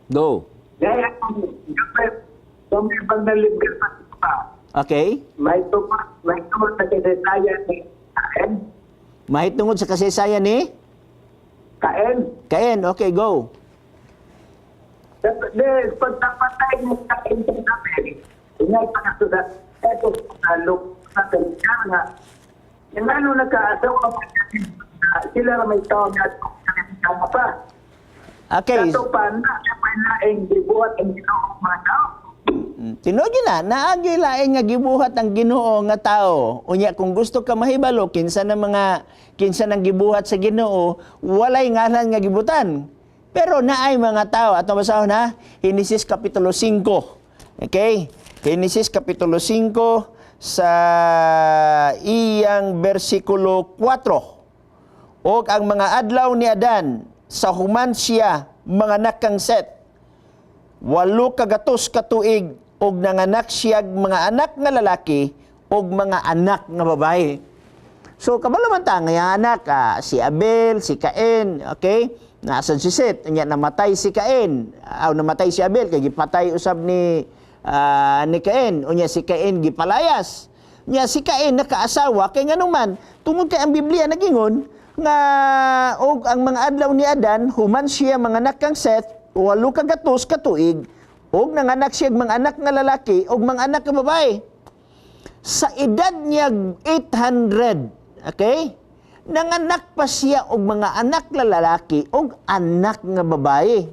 Go. Dahil ang gamay bang nalibgan pa pa. Okay? May tupad sa kasaysayan ni Kain. Mahitungod sa kasaysayan ni Kain. Kain. Okay, go. Dahil pagkapatay ni Kain sa Abel, ingay pa na eto sa loob sa kanya nga, yung ano nagkaasawa pa sila ra may tao nga kama pa. Okay. Kato pa na, siya pa na ang gibuhat ang Ginoo mga tao. Tinuod gyud na, naagyoy lain nga gibuhat ang Ginoo nga tao. Unya kung gusto ka mahibalo kinsa na mga kinsa nang gibuhat sa Ginoo, walay ngalan nga gibutan. Pero naay mga tao, atong basahon ha, Henesis kapitulo 5. Okay? Henesis kapitulo 5 sa iyang bersikulo 4. Og ang mga adlaw ni Adan sa human siya manganak kang Set, 800 ka tuig, og nanganak siya mga anak nga lalaki og mga anak nga babae. So kabalo man ta nga iyang anak si Abel, si Cain, okay? Naasan si Set, nya namatay si Cain. Aw, namatay si Abel kay gipatay usab ni Cain. Unya si Cain gipalayas. Nya si Cain nakaasawa kay nganuman tungod kay ang Biblia nagingon nga og ang mga adlaw ni Adan human siya manganak kang Seth, 800 ka tuig, og nanganak siya og mga anak nga lalaki og mga anak nga babae. Sa edad niya 800, okay? Nanganak pa siya og mga anak nga lalaki og anak nga babae.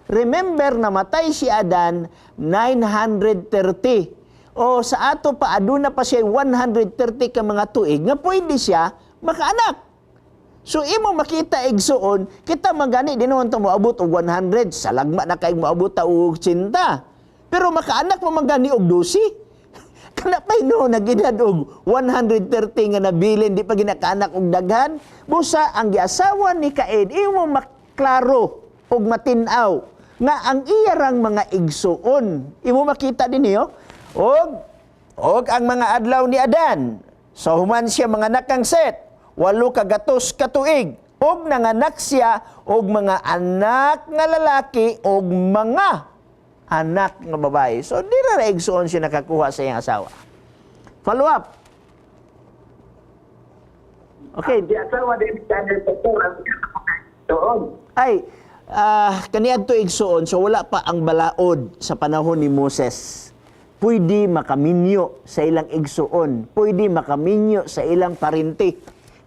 Remember, namatay si Adan 930. O sa ato pa aduna pa siya 130 ka mga tuig nga pwede siya makaanak. So imo makita, igsuon, kita magani di naman ta moabot og 100, sa lagma na kay moabot ta og 80. Pero makaanak mo man gani og 12. Kana pa'y no nagedad og 130 nga nabilin, di pa ginakaanak og daghan. Busa ang giasawa ni Cain, imo maklaro og matin-aw nga ang iyarang mga igsuon. Imo makita dinhi oh. Og ang mga adlaw ni Adan sa human siya manganak kang Set, 800 ka tuig, og nanganak siya og mga anak nga lalaki og mga anak nga babae. So di ra igsuon siya nakakuha sa iyang asawa. Follow up. Okay. Di asawa din ni Daniel Pastor ang doon. Ay, kaniadto, igsuon, so wala pa ang balaod sa panahon ni Moses. Pwede makaminyo sa ilang igsuon, pwede makaminyo sa ilang parente.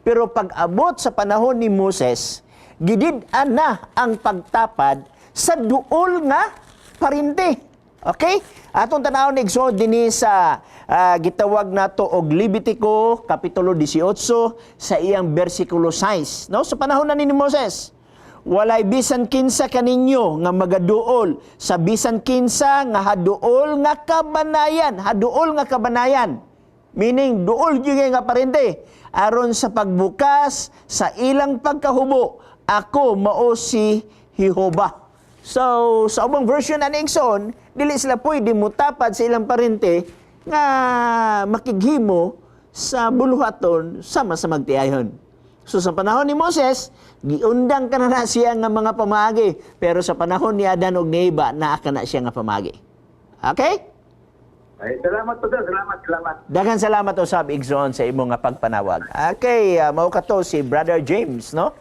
Pero pag abot sa panahon ni Moses, gidid-an na ang pagtapad sa duol nga parente. Okay? Atong tanawon, igsuon, dinhi sa gitawag nato og Levitico kapitulo 18 sa iyang bersikulo 6, no? Sa panahon na ni Moses, walay bisan kinsa kaninyo nga magaduol sa bisan kinsa nga haduol nga kabanayan, haduol nga kabanayan. Meaning duol gyud nga parente aron sa pagbukas sa ilang pagkahubo. Ako mao si Jehova. So, sa ubang version ani, igsoon, dili sila pwede mutapad sa ilang parente nga makighimo sa buluhaton sama sa magtiayon. So sa panahon ni Moses, giundang ka na siya nga mga pamaagi. Pero sa panahon ni Adan ug ni Eva, naa ka na siya nga pamaagi. Okay? Ay, salamat po, sir. Salamat, salamat. Daghang salamat usab, igsoon, sa imong nga pagpanawag. Okay, mao kato si Brother James, no?